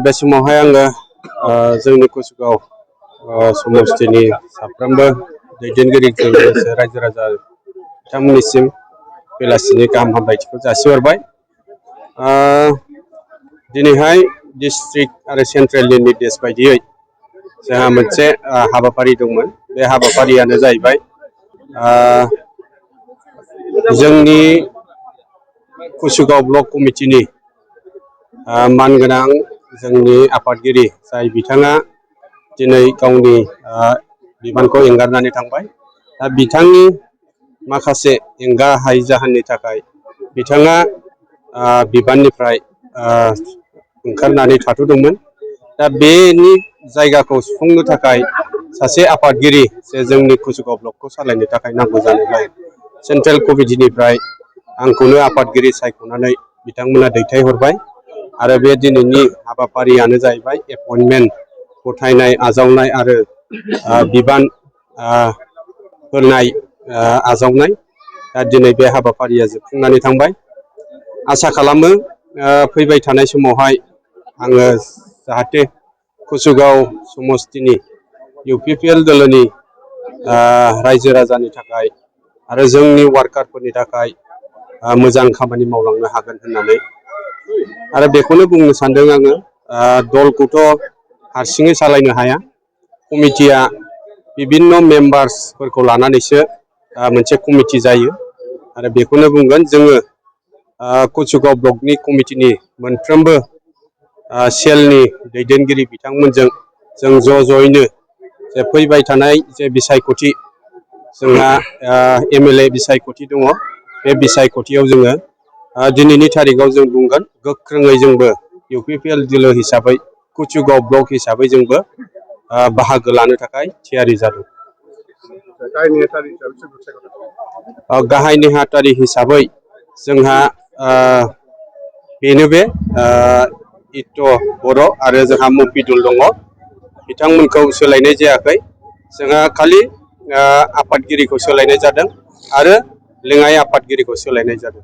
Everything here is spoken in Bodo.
बे समावहाय आङो जोंनि कुसुगाव समस्थिनि साफ्रोमबो दैदेनगिरिजों लोगोसे रायजो राजा बिथांमोननिसिम बेलासिनि गाहाम हामलायथिखौ जासिहरबाय। दिनैहाय डिस्ट्रिक्ट आरो सेन्ट्रेलनि निर्देश बायदियै जोंहा मोनसे हाबाफारि दंमोन। बे हाबाफारियानो जाहैबाय जोंनि कुसुगाव ब्लक कमिटिनि मानगोनां जोंनि आफादगिरि जाय बिथाङा दिनै गावनि बिबानखौ एंगारनानै थांबाय। दा बिथांनि माखासे एंगारहायै जाहोननि थाखाय बिथाङा बिबाननिफ्राय ओंखारनानै थाथ'दोंमोन। दा बेनि जायगाखौ सुफुंनो थाखाय सासे आफादगिरि जे जोंनि कुसुगाव ब्लकखौ सालायनो थाखाय नांगौ जानायलाय सेन्ट्रेल कमिटिनिफ्राय आंखौनो आफादगिरि सायख'नानै बिथांमोना दैथायहरबाय। आरो बे दिनैनि हाबाफारियानो जाहैबाय एपइन्टमेन्ट गथायनाय आजावनाय आरो बिबान होनाय आजावनाय। दा दिनै बे हाबाफारिया जोबफुंनानै थांबाय। आसा खालामो फैबाय थानाय समावहाय आङो जाहाथे कुसुगाव समस्थिनि UPPL दोलोनि रायजो राजानि थाखाय आरो जोंनि वार्कारफोरनि थाखाय मोजां खामानि मावलांनो हागोन होननानै आरो बेखौनो बुंनो सानदों आङो। दलखौथ' हारसिङै सालायनो हाया। कमिटिया बिभिन्न मेम्बार्सफोरखौ लानानैसो मोनसे कमिटि जायो। आरो बेखौनो बुंगोन जोङो कुसुगाव ब्लकनि कमिटिनि मोनफ्रोमबो सेलनि दैदेनगिरि बिथांमोनजों जों ज'यैनो जे फैबाय थानाय जे बिसायख'थि जोंहा MLA बिसायख'थि दङ। बे बिसायख'थियाव जोङो दिनैनि थारिखआव जों बुंगोन गोख्रोङै जोंबो UPPL दोलो हिसाबै कुसुगाव ब्लक हिसाबै जोंबो बाहागो लानो थाखाय थियारि जादों। गाहाय नेहाथारि हिसाबै जोंहा बेनो बे इट्ट' बर' आरो जोंहा मफिदुल दङ। बिथांमोनखौ सोलायनाय जायाखै। जोंहा खालि आफादगिरिखौ सोलायनाय जादों आरो लेङाइ आफादगिरिखौ सोलायनाय जादों।